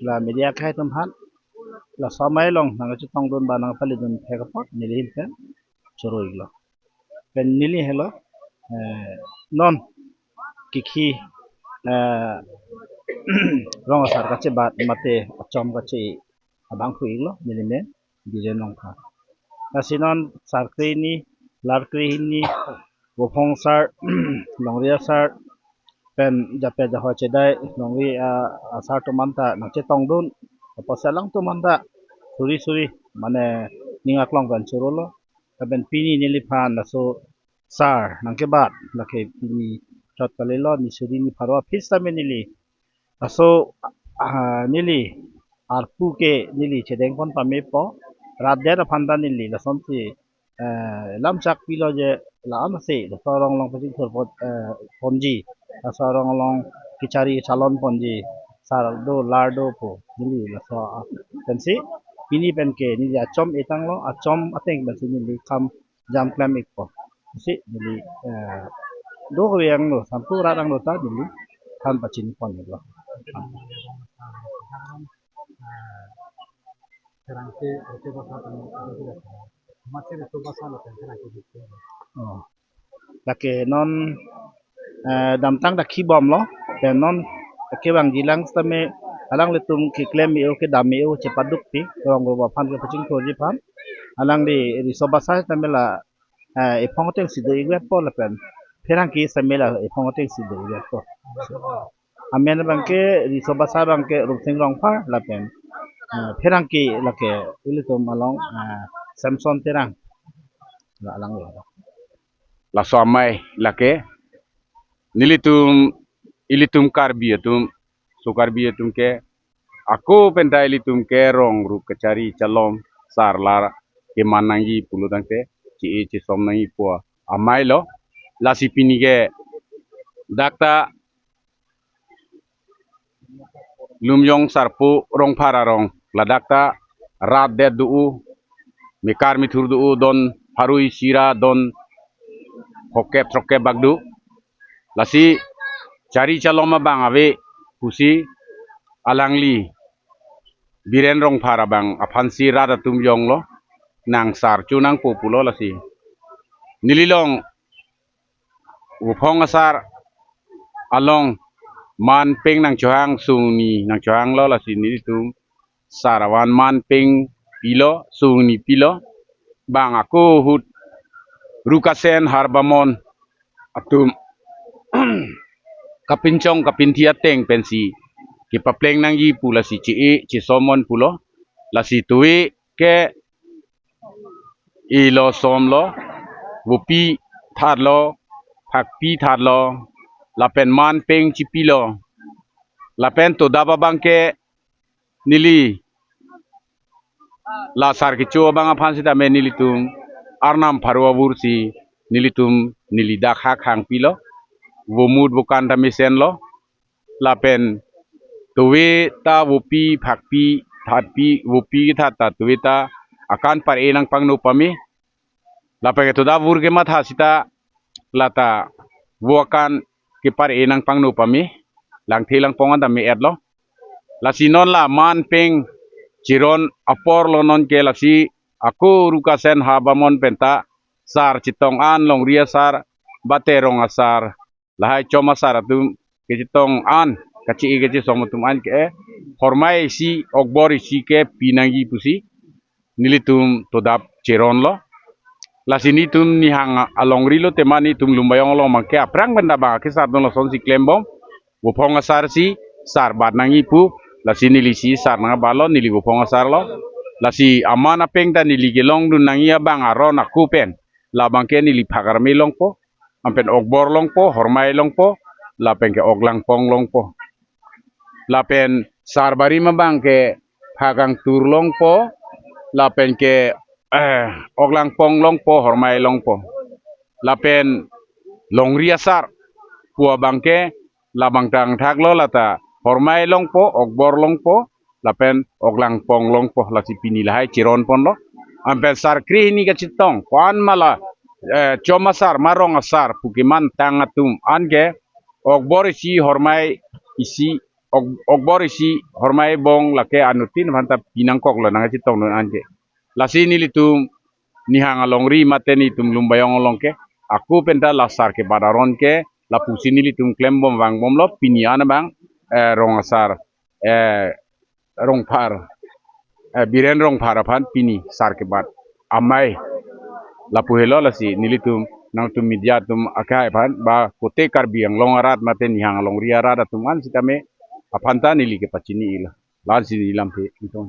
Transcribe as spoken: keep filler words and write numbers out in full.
la media akhei atum aphan, laso amei along nangchetongdun ba nangpalidun thek apot neli ahin pen choro-iklo. Pen neli helo, eh, non kikhi, eh, rong asar kachebat mate achom kache abang pu-iklo, neli men Biren Rongphar. Lasi non sar krehini, lar krehini, Vophong asar, Longri asar, pen jape jahoi chedai, Longri, ah, asar atum anta nangchetongdun, apotsi alangtum anta suri suri, mane ning aklong pen chorolo, lapen pini neliphan laso sar nangkebat, lake pini chot kalilo, ni suri ni pharo aphi sitame neli laso, ah, neli arpu ke neli chedengpon pamepo, rat det aphan ta neli lasonsi, eh, lamchak pilo je la-an si laso arong along pachingthur pon, eh, ponji, laso arong along kechari chalon ponji, sar do lar do pu neli laso, ah, pensi pini pen ke neli achom etanglo, achom ateng pensi neli kam jam klem-ikpo. Si neli, eh, do kevang lo, sampu rat anglo ta neli than pachini pon-iklo. Oh. Lake non, eh, damtang ta khibomlo, pen non kevangji lang sitame alanglitum keklem me-o kedam me-o chepaduk pi, rong rup aphan kepachingthurji aphan. Alangli riso basa sitame la, eh, ephong atengsi do-ik vetpo lapen pherangke sitame la ephong atengsi do-ik vetpo. Amen abangke, riso basa abangke Rupsing Rongphar lapen, eh, pherangke lake ilitum along, eh, Samson Terang. La alangli. Laso amei lake nelitum, ilitum Karbi atum, so Karbi atum ke ako penta ilitum ke rong rup kechari chalon sar lar keman nangji pulo tangte che-e chesom nangji pu ameilo. Lasi pini ke dak ta Lumjong Sarpo Rongphar arong, ladak ta rat det do-o, mekar methur do-o, don pharo isi ra don phokep throkkep bak do. Lasi chari chalon abang ave pusi alangli Biren Rongphar abang aphansi rat atum jonglo, nang sar chonangpo pulo lasi. Neli along Vophong asar along man peng nangchohang, sungni nangchohanglo, lasi nelitum sar avan man peng pilo, sungni pilo. Bang ako ahut Rukasen Harbamon atum kapinchong kapinthi ateng pensi kepapleng nangji pu lasi che-e chesomnon pulo. Lasi tue ke elo somlo, vopi thatlo, phakpi thatlo, lapen man peng chipilo. Lapen todap abangke neli la sar kecho abang aphan sitame nelitum arnam pharo avursi nelitum neli dak hak hangpilo, vomut vokan ta mesenlo. Lapen tue ta vopi phakpi thatpi, vopi kethat ta tue ta akan par-e nangpangno pame. Lapen ke todap vur kematha sita lata vo akan kepar-e nangpangno pame, langthe langpong anta me-etlo. Lasi non la man peng cheron aporlo non ke, lasi ako Rukasen Harbamon penta sar chetong an, Longri asar, Baterong asar, lahai chom asar atum kechetong an, kache-e kachesom atum an ke, hormai isi, okbor isi ke pi nangji pusi nelitum todap cheronlo. Lasi nelitum nihang alongri lo tema nelitum Lumbajong along abangke aphrang penta bang akesar dun lasonsi klembom. Vophong asar si sar bat nangji pu, lasi neli si sar nangbatlo, neli Vophong asarlo. Lasi aman apeng ta neli kelongdun nangji abang aron ako pen, labangke neli phak arme longpo, lapen okbor longpo, hormai longpo, lapen ke oklangpong longpo. Lapen sar barim abangke phak angtur longpo, lapen ke, eh, oklangpong longpo, hormai longpo. Lapen Longri asar pu abangke labang tangthaklo, lata hormai longpo, okbor longpo, lapen oklangpong longpo, lasi pini lahai cheronponlo. Lapen sar krehini kachetong ko-an ma la, eh, chom asar ma rong asar pu kemantang atum an ke okbor isi, hormai isi, ok- okbor isi hormai bong lake anuttin aphanta pinangkoklo nangchetongdun anke. Lasi nelitum Nihang alongri mate nelitum Lumbajong along ke ako penta la sar kebat aron ke lapusi nelitum klembom vangbomlo. Pini an abang, eh, rong asar, eh, Rongphar, eh, Biren Rongphar aphan pini sar kebat amei. Lapu helo lasi nelitum nangtum media atum akai aphan ba kote Karbi Anglong arat mate Nihang alongri arat atum an sitame aphanta neli kepachini ilo. Lasi neli lamthe ingtong.